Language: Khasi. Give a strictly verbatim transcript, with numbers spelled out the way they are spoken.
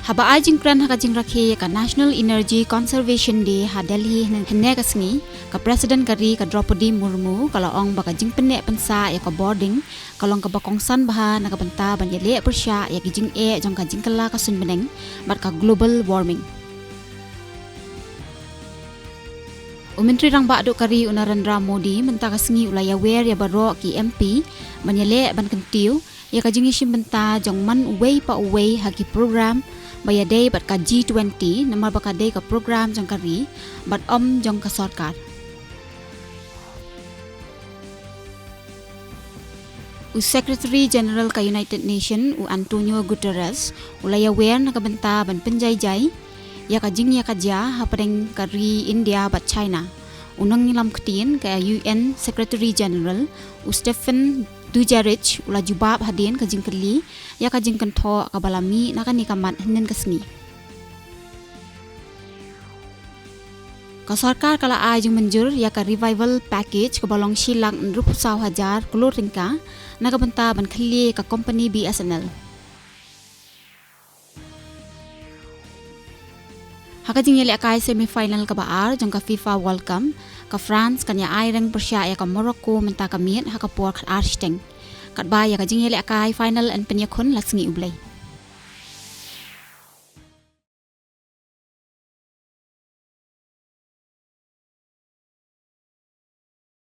Haba ai jingkren ha ka jingrakhe ïa ka National Energy Conservation Day ha Delhi hynne ka sngi, ka President ka ri ka Droupadi Murmu ka la ong ba ka jingpynneh pynsah ïa ka bording ka long kaba kongsan bha na ka bynta ban ïaleh pyrshah ïa ki jingeh jong ka jingkylla ka suiñbneng bad ka global warming. U Myntri Rangbah duh ka ri u Narendra Modi mynta ka sngi u la ïawer ïa baroh ki M P ban ïaleh ban kyntiew ïa ka jingïashim bynta jong man uwei pa uwei ha ki program ba ïadei bad ka G twenty namar ba ka dei ka program jong ka ri bad ym jong ka sorkar. U Secretary General ka United Nation u Antonio Guterres u la ïawer na ka bynta ban pynjaijai ïa ka jingïakajia hapdeng ka ri India bad China. U nongïalam ktien ka U N Secretary General u Stephane Dujarric u la jubab hadien ka jingkylli ïa ka jingkynthoh kaba la mih na kane ka mat hynne ka sngi. Ka sorkar ka la ai jingmynjur ïa ka revival package kaba long shi lak hynriewphew saw hajar klur tyngka na ka bynta ban khlieh ïa ka company B S N L. Ha ka jingïalehkai semi final kaba ar jong ka FIFA World Cup, ka France kan ïa aireng pyrshah ïa ka Morocco mynta ka miet ha ka por khatar shiteng. Katba ïa ka jingïalehkai final yn pynïakhun la sngi U Blei.